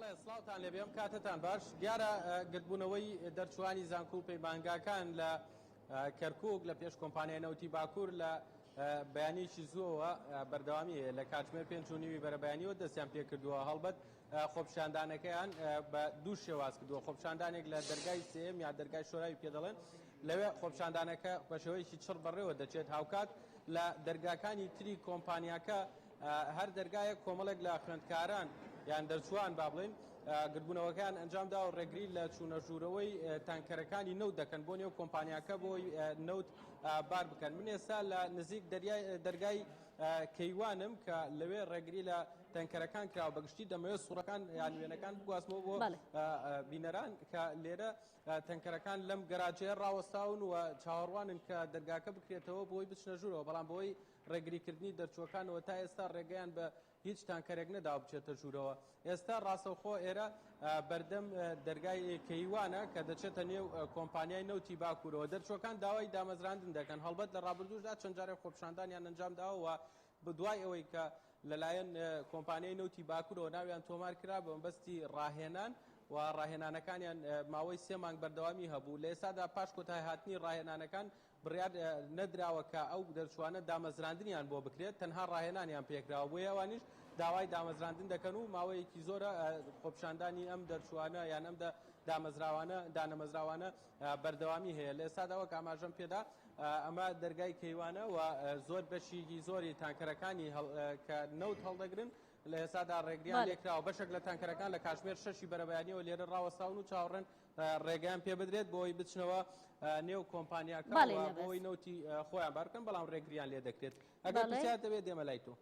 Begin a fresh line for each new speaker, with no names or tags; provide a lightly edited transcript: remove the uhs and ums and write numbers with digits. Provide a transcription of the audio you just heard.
بەڵێ سڵاوتان لێبێ ئەم کاتەتان باش دیارە گردبوونەوەی دەرچوانی زانکۆ و پەیمانگاکان لە کەرکک لە پێش کۆمپانیای نەوتی باکوور لە بەیانیی زووەوە بەردەوامی هەیە لە کاتژمێر پێنج و نیوی بەرەبەیانیەوە دەستیان پێکردووە هەڵبەت خۆپیشاندانەکەیان بە دوو شێواز کردووە خۆپیشاندانێک لە دەرگای سێیەم یا دەرگای شۆراوی پێ دەڵێن لەوێ خۆپیشاندانەکە بە شێوەیەکی چڕ بەڕێوە دەچێت هاوکات لە دەرگاکانی تری کۆمپانیاکە هەر دەرگایەک کۆمەڵێک لە خوێندکاران یان دەرچووان با بڵێین گردبوونەوەکەیان ئەنجامدا و ڕێگری لە چوونە ژوورەوەی تانکەرەکانی نەوت دەکەن بۆ نێو کۆمپانیاکە بۆی نەوت بار بکەن من ئێستا لە نزیک دەرگای کەیوانم کە لەوێ ڕێگری لە تەنکەرەکان کراوە بەگشتی دەمەوێت سوڕەکان یان وێنەکان بگوازمەوە بۆ بینەران کە لێرە تەنکەرەکان لەم گەراجەیە ڕاوەستاون و چاوەڕوانن کە دەرگاکە بکرێتەوە بۆی بچنە ژوورەوە بەڵام بۆی ڕێگریکردنی دەرچووەکانەوە تا ئێستا ڕێگەیان بە هیچ تانکەرێک نەداوە بچێتە ژوورەوە. ئێستا ڕاستەوخۆ ئێرە بەردەم دەرگای کەیوانە کە دەچێتە نێو کۆمپانیای نەوتی باکوورەوە. دەرچووەکان داوای دامەزراندن دەکەن. هەڵبەت لە ڕابردووشدا چەند جارێک خۆپیشاندانیان ئەنجام داوە و دوای ئەوەی کە لەلایەن کۆمپانیای نەوتی باکوورەوە ناویان تۆمار کرا بە مەبەستی ڕاهێنان و ڕاهێنانەکانیان ماوەی سێ مانگ بەردەوامی هەبوو. لە ئێستادا پاش کۆتایهاتنی ڕاهێنانەکان بڕیار نەدراوە کە ئەو دەرچووانە دامەزراندنیان بۆ بکرێت، تەنها ڕاهێنانیان پێکراوە، بۆیە ئەوانیش داوای دامەزراندن دەکەن و ماوەیەکی زۆرە خۆپیشاندانی ئەم دەرچووانە یان ئەم دامەزراوانە دانەمەزراوانە بەردەوامی هەیە. لە ئێستادا وەک ئاماژەم پێدا ئەمە دەرگای کەیوانە و زۆر بەشێکی زۆری تانکەرەکانی کە نەوت هەڵدەگرن لە ئێستادا ڕێگریان لێکراوە، بەشێک لە تانکەرەکان لە کاتژمێر شەشی بەرەبەیانیەوە لێرە ڕاوەستاون و چاوەڕێن ڕێگەیان پێ بدرێت بۆ ئەوەی بچنەوە نێو کۆمپانیاکە بۆ ئەوەی نەوتی خۆیان بار بکەن بەڵام ڕێگریان لێ دەکرێت ئەگەر پرسیار دەبێت دێمە لای تۆ.